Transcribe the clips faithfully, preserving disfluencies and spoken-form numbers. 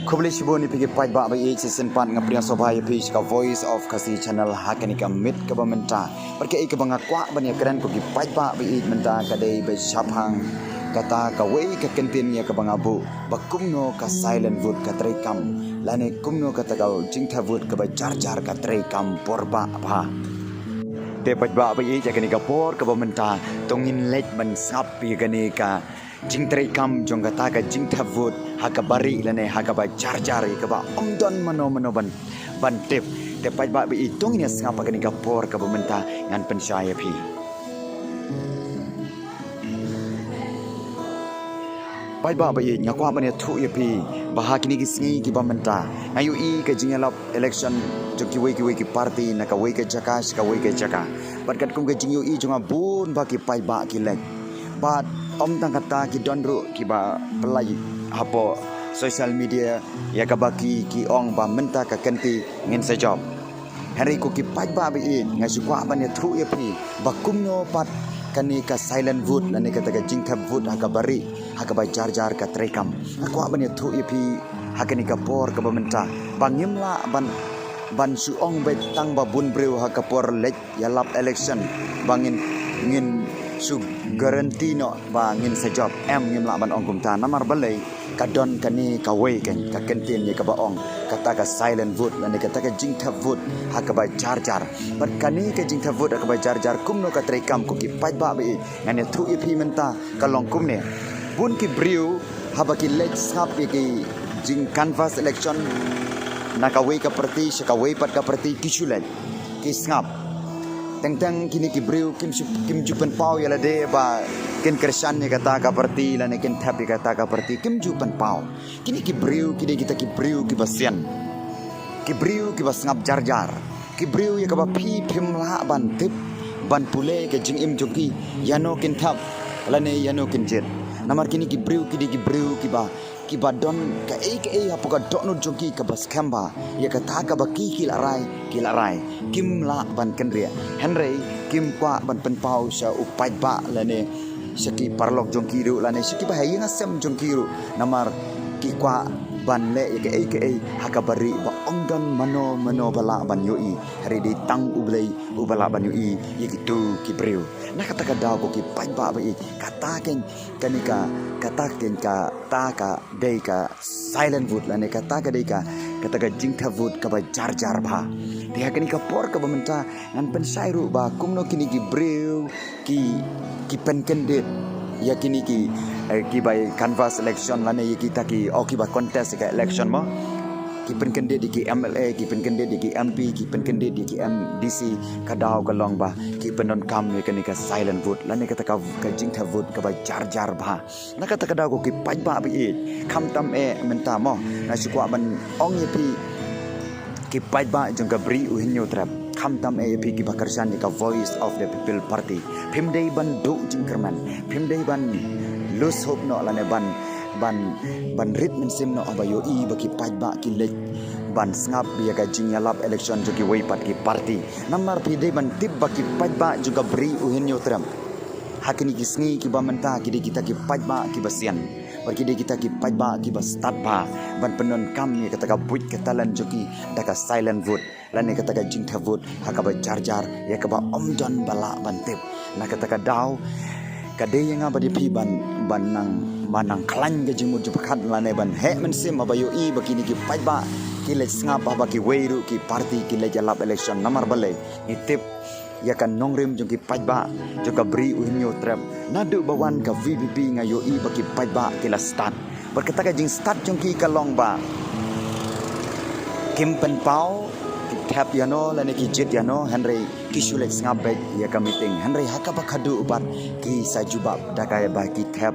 Khublei shibun ïa phi ki paidbah ba ïeit, shisien pat nga pdiang sngewbha ïa phi sha ka Voice of Khasi Channel ha kane ka miet kaba mynta. Bad kaei kaba nga kwah ban ïakren ko ki paidbah ba ïeit mynta ka dei ba shaphang kata kawei ka kyntien ïa kaba nga buh ba kumno ka silent vote ka treikam, lane kumno kata ka jingthep vote kaba jar jar ka treikam por ba bha. Te paidbah ba ïeit, ïa kane ka por kaba mynta to ngin leit ban sngap ïa kane ka jingtreikam jong kata ka jingthep vote ha kaba rieh lane ha kaba jar jar, ïa kaba ym don mano mano ban, ban tip. Te paidbah ba ïeit, to ngin ïa sngap ha kane ka por kaba mynta, ngan pynshai ïa phi. Paidbah ba ïeit, nga kwah ban ïathuh ïa phi ba ha kine ki sngi kiba mynta nga ïohi ka jingïalap election jong kiwei kiwei ki party na kawei ka jaka sha kawei ka jaka. Bad katkum ka jingïohi jong nga, bun ba ki paidbah ki leit. Bad ym tang kata, ki don ruh kiba pynlait hapoh social media ïa kaba ki, ki ong ba mynta ka kynti ngin sa jop. Hynrei ko ki paidbah ba ïeit, nga shu kwah ban ïathuh ïa phi ba kumno pat kane ka silent vote lane kata ka jingthep vote ha kaba rieh ha kaba jar jar ka treikam. Nga kwah ban ïathuh ïa phi ha kane ka por kaba mynta ba ngim lah ban, ban shu ong beit tang ba bun briew ha ka por leit ïalap election ba ngin, ngin shu guarantee noh ba ngin sa jop. Em, ngim lah ban ong kumta. Namar balei? Ka don kane kawei kein ka kyntien ïa kaba ong kata ka silent vote lane kata ka jingthep vote ha kaba jar jar. Bad kane ka jingthep vote ha kaba jar jar kumno ka treikam, ko ki paidbah ba ïeit, ngan ïathuh ïa phi mynta. Ka long kumne: bun ki briew haba ki leit sngap ïa ki jing canvass election na kawei ka party sha kawei pat ka party, ki shu leit ki sngap. Teng teng kine ki briew kim shu, kim ju pynpaw ïa lade ba kin kyrshan ïa kata ka party lane kin thep ïa kata ka party, kim ju pynpaw. Kine ki briew ki dei kita ki briew kiba sian, ki briew kiba sngap jar jar, ki briew ïa kaba phi phim lah ban tip, ban pule ka jingim jong ki, ïano kin thep lane ïano kin jied. Namar kine ki briew ki dei ki briew kiba, kiba don kaei kaei hapoh ka dohnud jong ki kaba skhem ba ïa kata kaba ki, ki la rai, ki la rai, kim lah ban kynriah. Hynrei kim kwah ban pynpaw sha u paidbah lane sha ki paralok jong ki ruh lane sha kiba ha ïing ha sem jong ki ruh. Namar ki kwah ban leh ïa kaei kaei ha kaba rieh ba ym don mano mano ba lah ban ïohi. Hynrei dei tang U Blei uba lah ban ïohi ïa kito ki briew. Na kata ka daw, ko ki paidbah ba ïeit, kata kein, kane ka, kata kein kata ka dei ka silent vote lane kata ka dei ka, kata ka jingthep vote kaba jar jar bha. Te ha kane ka por kaba mynta ngan pynshai ruh ba kumno kine ki briew ki, ki pynkyndit ïa kine ki, eh, kiba canvass election lane ïa kita ki, oh, kiba contest ïa ka election mo. Ki pynkyndit ïa ki M L A, ki pynkyndit ïa ki M P, ki pynkyndit ïa ki M D C. Ka daw ka long ba ki pyndonkam ïa kane ka silent vote lane kata ka, ka jingthep vote kaba jar jar bha. Na kata ka daw, ko ki paidbah ba ïeit, khamtam eh mynta mo, nga shu kwah ban ong ïa phi, ki paidbah jong ka Bri U Hynñiewtrep, khamtam eh ïa phi kiba kyrshan ïa ka Voice of the People Party, phim dei ban duh jingkyrmen, phim dei ban lose hope noh lane ban, ban, ban rit mynsiem noh haba ïohi ba ki paidbah ki leit ban sngap ïa ka jingïalap election jong kiwei pat ki party. Namar phi dei ban tip ba ki paidbah jong ka Bri U Hynñiewtrep ha kine ki sngi kiba mynta ki dei kita ki paidbah kiba sian, bad ki dei kita ki paidbah kiba stad bha ban pyndonkam ïa kata ka buit ka talent jong ki da ka silent vote lane kata ka jingthep vote ha kaba jar jar, ïa kaba ym don ba lah ban tip. Na kata ka daw, ka dei ïa nga bad ïa phi ban, ban nang, ban nang khlaiñ ka jingmut jingpyrkhat lane ban heh mynsiem haba ïohi ba kine ki paidbah ki leit sngap, haba kiwei ruh ki party ki leit ïalap election. Namar balei? Ngi tip ïa ka nongrim jong ki paidbah jong ka Bri U Hynñiewtrep, naduh ba wan ka V P P nga ïohi ba ki paidbah ki la stad. Bad kata ka jingstad jong ki ka long ba kim pynpaw ki thep ïano lane ki jied ïano, hynrei ki shu leit sngap beit ïa ka meeting. Hynrei ha kaba khadduh pat ki sa jubab da kaba ki thep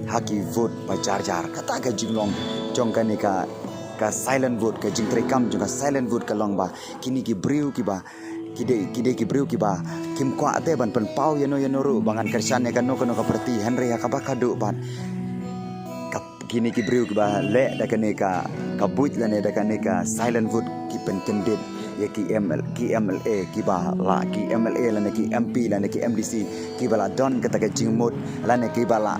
ha ki vote ba jar jar. Kata ka jinglong jong kane ka, ka silent vote, ka jingtreikam jong ka silent vote ka long ba kine ki briew kiba, ki dei, ki dei ki briew kiba kim kwah te ban pynpaw ïano ïano ruh ba ngan kyrshan ïa kano kano ka party, hynrei ha kaba khadduh pat ka, kine ki briew kiba leh da kane ka, ka buit lane da kane ka silent vote, ki pynkyndit ïa ki M L, ki M L A kiba la, ki M L A lane ki M P lane ki M D C kiba la don kata ka jingmut lane kiba la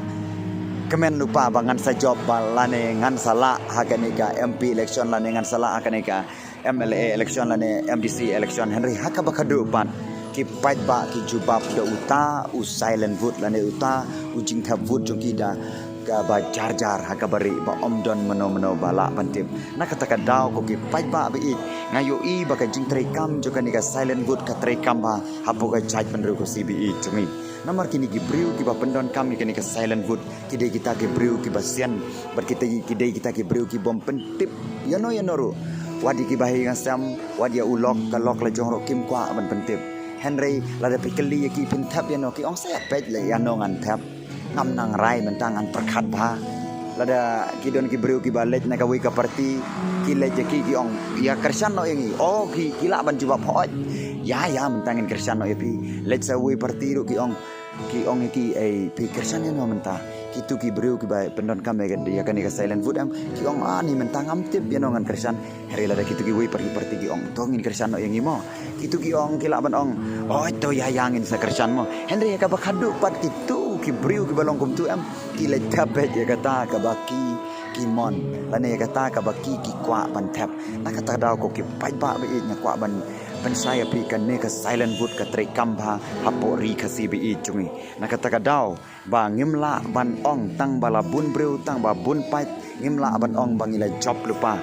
kmen lypa ba ngan sa jop ba lane ngan sa lah ha kane ka M P election lane ngan sa lah ha kane ka M L A election lane M D C election, hynrei ha kaba khadduh pat ki paidbah ki jubab da uta u silent vote lane uta u jingthep vote jong ki da kaba jar jar ha kaba rieh ba ym don mano mano ba lah ban tip. Na kata ka daw ko ki paidbah ba ïeit, nga ïohi ba ka jingtreikam jong kane ka silent vote ka treikam bha hapoh ka jaitbynriew ka C B E jong ngi. Namar kine ki briew kiba pyndonkam ïa kane ka silent vote ki dei kita ki briew kiba sian bad kita ki dei kita ki briew ki bym pyntip ïano ïano ruh. Wat ïa kiba ha ïing ha sem, wat ïa u lok ka lok la jong ruh kim kwah ban pyntip. Hynrei lada phi kylli ïa ki phin thep ïano, ki ong sa ïa peit leh ïano ngan thep. Ngam nang rai mynta, ngan pyrkhat bha. Lada ki don ki briew kiba leit na kawei ka party, ki leit ïa ki, ki ong ïa kyrshan noh ïa ngi. Oh, ki, ki lah ban jubab, hooid. Ïa ïa mynta ngin kyrshan noh ïa phi. Leit sa wei party ruh ki ong, ki ong ïa ki, ei phi kyrshan ïano mynta. Kitu ki briew kiba pyndonkam ïa ka, ïa kane ka silent vote em, ki ong ani mynta ngam tip ïano ngan kyrshan. Hynrei lada kitu kiwei party party ki ong to ngin kyrshan noh ïa ngi mo. Kitu ki ong ki lah ban ong, oi to ïa ïa ngin sa kyrshan mo. Hynrei ïa kaba khadduh pat kitu ki briew kiba long kumtu em, ki leit thep beit ïa kata kaba ki, ki mon lane ïa kata kaba ki, ki kwah ban thep. Na kata ka daw ko ki paidbah ba ïeit, nga kwah ban pynshai ïa phi, kane ka silent vote ka treikam bha hapoh ri Khasi ba ïeit jong ngi. Na kata ka daw ba ngim lah ban ong tang ba la bun briew, tang ba bun paid, ngim lah ban ong ba ngi la jop lypa.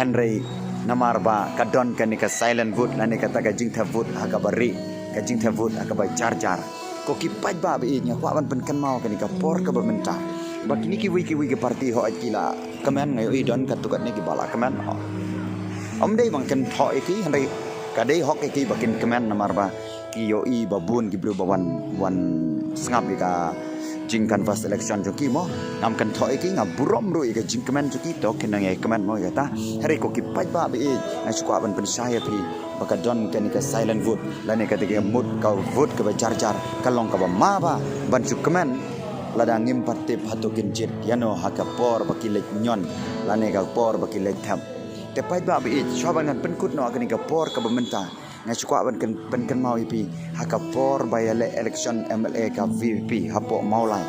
Hynrei namar ba ka don kane ka silent vote lane kata ka jingthep vote ha kaba rieh, ka jingthep vote ha kaba jar jar. Ko ki paidbah ba ïeit, nga kwah ban pynkynmaw kane ka por kaba mynta ba kine kiwei kiwei ki party hooid ki la kmen, nga ïohi don katto katne kiba la kmen. Ym dei ba nga kynthoh ïa ki, hynrei ka dei hok ïa ki ba kin kmen namar ba ki ïohi ba bun ki briew ba wan, wan sngap ïa ka jingcanvass election jong ki mo. Ngam kynthoh ïa ki, nga burom ruh ïa ka jingkmen jong ki, to kin nang ïa kmen mo ïa kata. Hynrei ko ki paidbah ba ïeit, nga shu kwah ban pynshai ïa phi ba ka don kane ka silent vote lane kata ka mut ka vote kaba jar jar ka long kaba ma bha ban shu kmen lada ngim pat tip hato kin jied ïano ha ka por ba ki leit ñion lane ka por ba ki leit thep. Te paidbah ba ïeit, shuwa ban ngan pynkut noh ha kane ka por kaba mynta, nga shu kwah ban kyn-, pynkynmaw ïa phi ha ka por ba ïaleh election M L A ka V P hapoh Mawlai.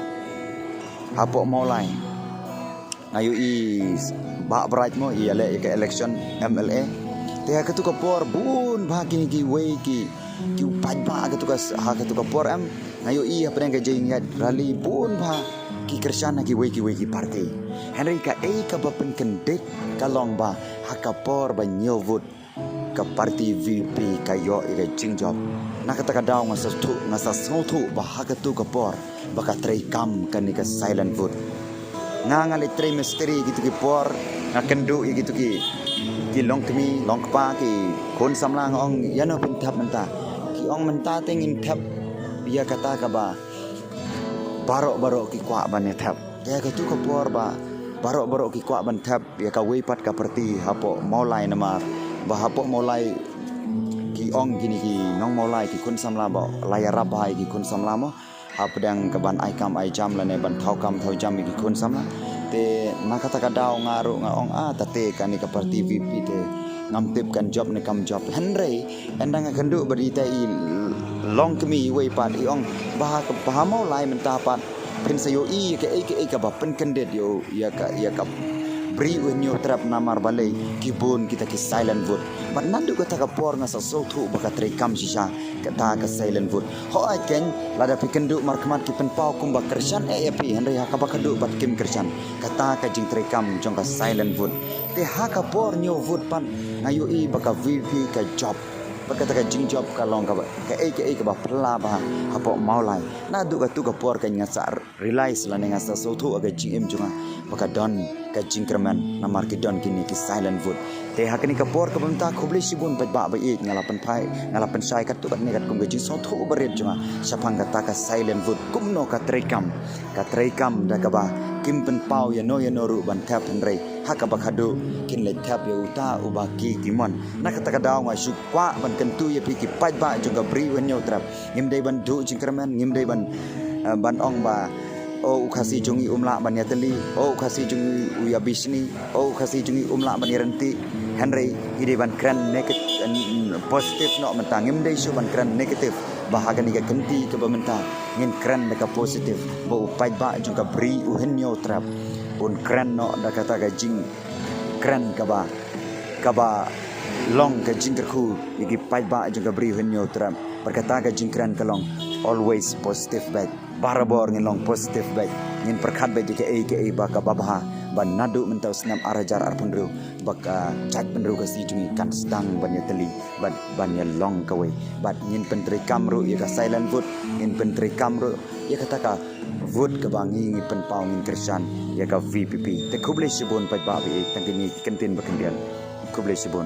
Hapoh Mawlai nga ïohi Bah Bright mo ïaleh ïa ka election M L A. Te ha katu ka por bun bha kine kiwei ki, ki paidbah ha katu ka, ha katu ka por em, nga ïohi hapdeng ka jingïaid rally bun bha ki kyrshan ha kiwei kiwei ki party. Hynrei kaei kaba pynkyndit ka long ba ha ka por ba ñiew vote ka party V P ka ïoh ïa ka jingjop. Na kata ka daw nga sa sngewthuh, nga sa sngewthuh ba ha katu ka por ba ka treikam kane ka silent vote. Nga nga leit trei mistri kitu ki por, nga kynduh ïa kitu ki, ki longkmie longkpa, ki khun samla, nga ong ïano phin thep mynta. Ki ong mynta te ngin thep ïa kata kaba baroh baroh ki kwah ban ïa thep. Te ha katu ka por ba baroh baroh ki kwah ban thep ïa kawei pat ka party hapoh Mawlai namar ba hapoh Mawlai ki ong kine ki nong Mawlai ki khun samla ba la ïarap bha ïa ki khun samla mo. Hapdeng ka ban ai kam ai jam lane ban thaw kam thaw jam ïa ki khun samla. Te na kata ka daw nga ruh nga ong ah, ta te kane ka party V P te ngam tip kan jop ne kam jop. Hynrei ynda nga kynduh bad ita i longkmie iwei pat, i ong ba ha ka, ba ha Mawlai mynta pat phin sa ïohi ïa kaei kaei kaba pynkyndit ïa u, ïa ka, ïa ka Bri U Hynñiewtrep namar balei ki bun kita ki silent vote. Bad naduh kata ka por nga sa sngewthuh ba ka treikam shisha kata ka silent vote. Hooid keiñ, lada phi kynduh markhmat ki pynpaw kumba kyrshan eh ïa phi, hynrei ha kaba khadduh pat kim kyrshan. Kata ka jingtreikam jong ka silent vote. Te ha ka por ñiew vote pat nga ïohi ba ka V P ka jop. Ba kata ka jingjop ka long kaba kaei kaei kaba phylla bha hapoh Mawlai. Naduh katu ka por keiñ nga sa realize lane nga sa sngewthuh ha ka jingim jong nga ba ka don ka jingkyrmen namar ki don kine ki silent vote. Te ha kane ka por kaba mynta khublei shibun paidbah ba ïeit, nga la pynphai, nga la pynshai katto katne katkum ka jingsngewthuh ba rit jong nga shaphang kata ka silent vote, kumno ka treikam. Ka treikam da kaba kim pynpaw ïano ïano ruh ban thep, hynrei ha kaba khadduh kin leit thep ïa uta uba ki, ki mon. Na kata ka daw nga shu kwah ban kyntu ïa phi ki paidbah jong ka Bri U Hynñiewtrep. Ngim dei ban duh jingkyrmen, ngim dei ban, eh, ban ong ba, oh, u Khasi jong ngi um lah ban ïatylli, oh, u Khasi jong ngi u ïabishni, oh, u Khasi jong ngi um lah ban ïaryntih. Hynrei ngi dei ban kren negat-, eh, positive noh mynta, ngim dei shuh ban kren negative. Ba ha kane ka kynti kaba mynta ngin kren da ka positive, ba u paidbah jong ka Bri u Hynñiewtrep un kren noh da kata ka jingkren kaba, kaba long ka jingkyrkhu ïa ki paidbah jong ka Bri u Hynñiewtrep. Bad kata ka jingkren ka long always positive bad barabor ngin long positive bad ngin pyrkhat bad ïa kaei kaei ba kaba bha, ba naduh mynta u snem ar hajar arphew hynriew ba ka jaitbynriew Khasi jong ngi kan sdang ban ïatylli bad ban ïalong kawei. Bad ngin pyntreikam ruh ïa ka silent vote, ngin pyntreikam ruh ïa kata ka vote kaba ngi ngi pynpaw, ngin kyrshan ïa ka V P P. Te khublei shibun paidbah ba ïeit, tang kine ki kyntien ba khyndiat. Khublei shibun.